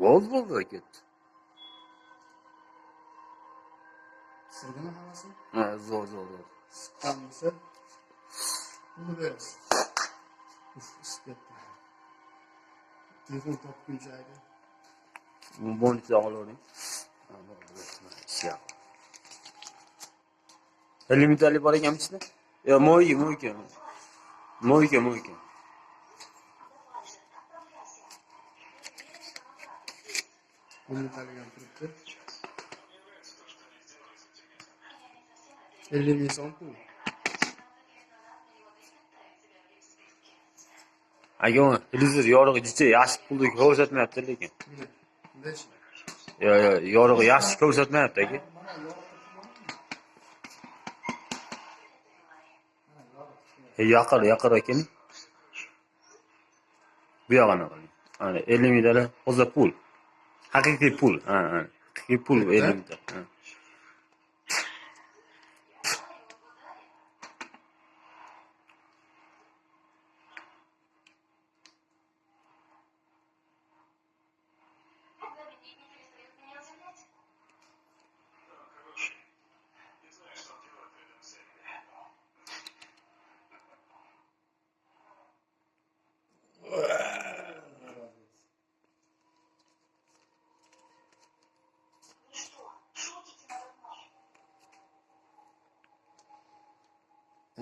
Bo'ldi, bo'ldi, ketdi. Sirdimi hammasi? Ha, zo'r, zo'r, zo'r. Siqqan bo'lsa, pulni berasiz. Uf, isib ketdi. Telefon topguncha aka. Bonusni olavering. Ha, bo'ldi, ishga. 50 mingtalik bor ekanmi ichida? Yo, moyka, moyka. Moyka, moyka. 10 mingtalik ham turibdi. 50 ming so'm pul. Aka, uni televizor yorug'i jicha yaxshi pulni ko'rsatmayapti lekin. Bunday ishlaydi. Yo, yo, yorug'i yaxshi ko'rsatmayapti aka. Yaqin, yaqin keling. Bu yog'ini qiling. Ana 50 mingtalik o'zi pul. Haqiqiy pul. Ha, ha. Haqiqiy pul 50 mingta. Ha.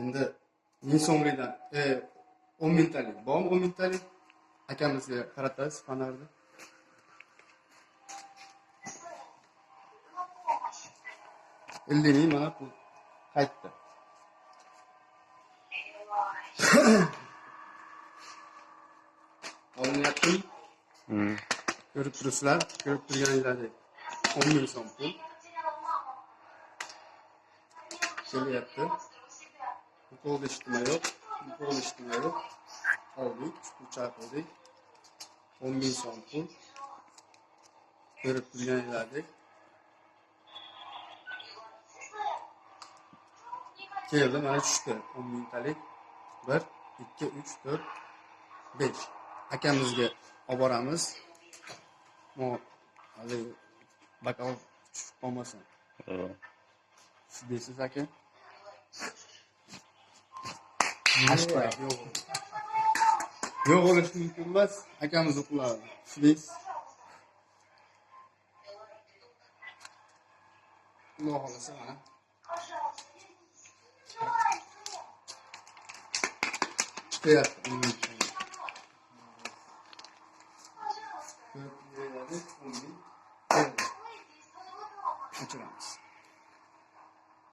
Endi 1000 so'mlikdan 10 mingtalik bormi? 10 mingtalik akamizga qaratasiz fonarni. 50 ming mana pul qaytdi. Olinyapti. Ko'rib turibsizlar, ko'rib turganingizdek 10 ming so'm pul kelyapti. Qo'l eshitma yo'q, qo'l eshitma yo'q. Oldik, pul chaqirdik. 10 ming so'm pul. Ko'rib turganingizdek. Keldi, mana tushdi 10 mingtalik. 1, 2, 3, 4, 5. Akamizga olib boramiz. Mo hali bakal tushib qolmasin. Siz deysiz aka. Yo'q. Yo'q bo'lishi mumkin emas. Akamiz uqladi. Siz Xudo xohlasa mana. Chiqyapti. Ko'rib turganingizdek 10 ming. O'chiramiz.